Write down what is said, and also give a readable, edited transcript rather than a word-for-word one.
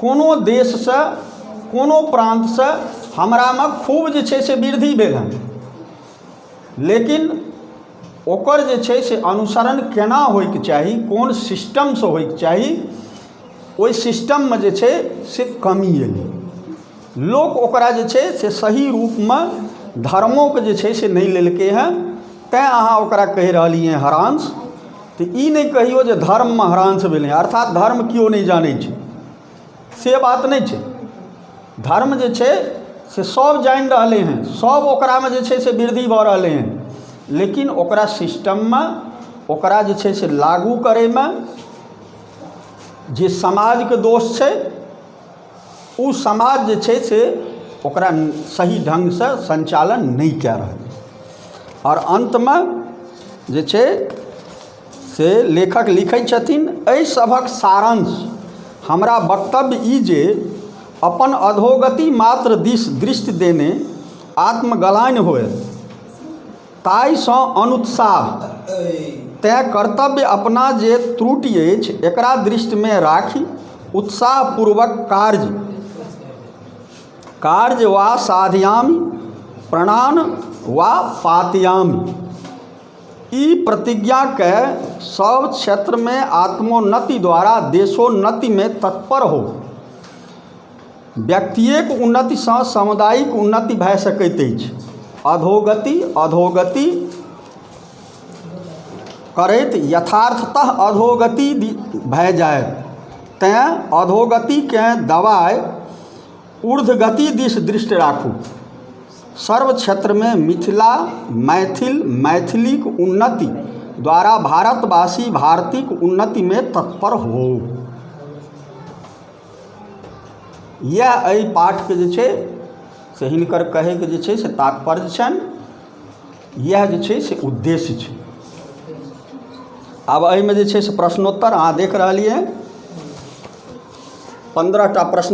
कोनो देशसँ, कोनो प्रान्तसँ हमरामे खूब जे छै से वृद्धि भेल हँ। लेकिन ओकर जे छै से अनुसरण केना होइके चाही, कोन सिस्टमसँ होइके चाही, ओहि सिस्टममे जे छै से कमी एलै। लोक ओकरा जे छै से सही रूपमे धर्मोके जे छै से नहि लेलकै हँ। तैँ अहाँ ओकरा कहि रहलियै हरांश। तऽ ई नहि कहियौ जे धर्ममे हरांश भेलै, अर्थात धर्म केओ नहि जानै छै, से बात नहि छै। धर्म जे छै से सभ जानि रहलै हँ, सभ ओकरामे जे छै से वृद्धि भऽ रहलै हँ, लेकिन ओकरा सिस्टममे ओकरा जे छै से लागू करैमे जे समाजके दोष छै, ओ समाज जे छै से ओकरा सही ढङ्गसँ सञ्चालन नहि कए रहल। आओर अन्तमे जे छै से लेखक लिखै छथिन, एहि सभक सारांश हमरा वक्तव्य ई जे अपन अधोगति मात्र दिस दृष्टि देने आत्मग्लानि होयत, ताहिसँ अनुत्साह। तेँ कर्तव्य अपना जे त्रुटि अछि एकरा दृष्टिमे राखि उत्साहपूर्वक कार्य कार्य वा साधयामि, प्रणान वा पातयामि, ई प्रतिज्ञाके सभ क्षेत्रमे आत्मोन्नति द्वारा देशोन्नतिमे तत्पर हो। व्यक्तिएक उन्नतिसँ सामुदायिक उन्नति भए सकैत अछि। अधोगति अधोगति करैत यथार्थतः अधोगति भए जायत। तेँ अधोगतिकेँ दबाय ऊर्ध्वगति दिस दृष्टि राखू। सर्व क्षेत्रमे मिथिला, मैथिल, मैथिलीक उन्नति द्वारा भारतवासी भारतीक उन्नतिमे तत्पर हो। इएह एहि पाठके जे छै से हिनकर कहैके जे छै से तात्पर्य छनि, इएह जे छै से उद्देश्य छै। आब एहिमे जे छै से प्रश्नोत्तर अहाँ देख रहलियै, 15टा प्रश्न।